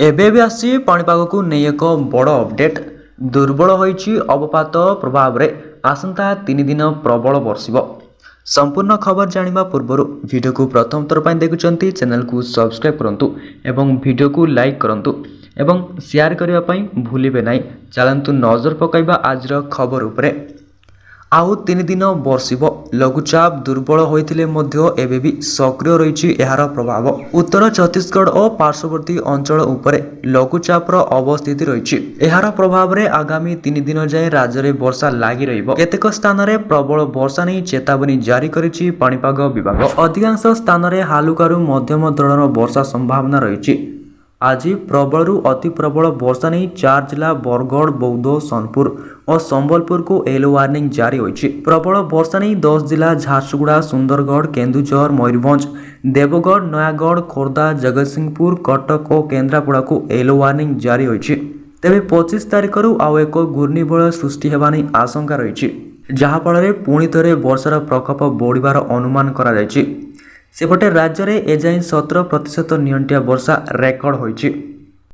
ଏବେ ବି ଆସିଛି ପାଣିପାଗକୁ ନେଇ ଏକ ବଡ଼ ଅପଡେଟ୍। ଦୁର୍ବଳ ହୋଇଛି ଅବପାତ ପ୍ରଭାବରେ ଆସନ୍ତା 3 ଦିନ ପ୍ରବଳ ବର୍ଷିବ। ସମ୍ପୂର୍ଣ୍ଣ ଖବର ଜାଣିବା ପୂର୍ବରୁ ଭିଡ଼ିଓକୁ ପ୍ରଥମ ଥର ପାଇଁ ଦେଖୁଛନ୍ତି, ଚ୍ୟାନେଲକୁ ସବସ୍କ୍ରାଇବ୍ କରନ୍ତୁ ଏବଂ ଭିଡ଼ିଓକୁ ଲାଇକ୍ କରନ୍ତୁ ଏବଂ ସେୟାର କରିବା ପାଇଁ ଭୁଲିବେ ନାହିଁ। ଚାଲନ୍ତୁ ନଜର ପକାଇବା ଆଜିର ଖବର ଉପରେ। ଆଉ 3 ଦିନ ବର୍ଷିବ। ଲଘୁଚାପ ଦୁର୍ବଳ ହୋଇଥିଲେ ମଧ୍ୟ ଏବେ ବି ସକ୍ରିୟ ରହିଛି ଏହାର ପ୍ରଭାବ। ଉତ୍ତର ଛତିଶଗଡ଼ ଓ ପାର୍ଶ୍ୱବର୍ତ୍ତୀ ଅଞ୍ଚଳ ଉପରେ ଲଘୁଚାପର ଅବସ୍ଥିତି ରହିଛି। ଏହାର ପ୍ରଭାବରେ ଆଗାମୀ 3 ଦିନ ଯାଏଁ ରାଜ୍ୟରେ ବର୍ଷା ଲାଗି ରହିବ। କେତେକ ସ୍ଥାନରେ ପ୍ରବଳ ବର୍ଷା ନେଇ ଚେତାବନୀ ଜାରି କରିଛି ପାଣିପାଗ ବିଭାଗ। ଅଧିକାଂଶ ସ୍ଥାନରେ ହାଲୁକାରୁ ମଧ୍ୟମ ଧରଣର ବର୍ଷା ସମ୍ଭାବନା ରହିଛି। ଆଜି ପ୍ରବଳରୁ ଅତି ପ୍ରବଳ ବର୍ଷା ନେଇ ଚାରି ଜିଲ୍ଲା ବରଗଡ଼, ବୌଦ୍ଧ, ସୋନପୁର ଓ ସମ୍ବଲପୁରକୁ ୟେଲୋ ୱାର୍ଣ୍ଣିଂ ଜାରି ହୋଇଛି। ପ୍ରବଳ ବର୍ଷା ନେଇ 10 ଜିଲ୍ଲା ଝାରସୁଗୁଡ଼ା, ସୁନ୍ଦରଗଡ଼, କେନ୍ଦୁଝର, ମୟୂରଭଞ୍ଜ, ଦେବଗଡ଼, ନୟାଗଡ଼, ଖୋର୍ଦ୍ଧା, ଜଗତସିଂହପୁର, କଟକ ଓ କେନ୍ଦ୍ରାପଡ଼ାକୁ ୟେଲୋ ୱାର୍ଣ୍ଣିଂ ଜାରି ହୋଇଛି। ତେବେ 25 ତାରିଖରୁ ଆଉ ଏକ ଘୂର୍ଣ୍ଣିବଳୟ ସୃଷ୍ଟି ହେବା ନେଇ ଆଶଙ୍କା ରହିଛି, ଯାହାଫଳରେ ପୁଣି ଥରେ ବର୍ଷାର ପ୍ରକୋପ ବଢ଼ିବାର ଅନୁମାନ କରାଯାଇଛି। ସେପଟେ ରାଜ୍ୟରେ ଏଯାଏଁ 17% ନିଅଣ୍ଟିଆ ବର୍ଷା ରେକର୍ଡ ହୋଇଛି।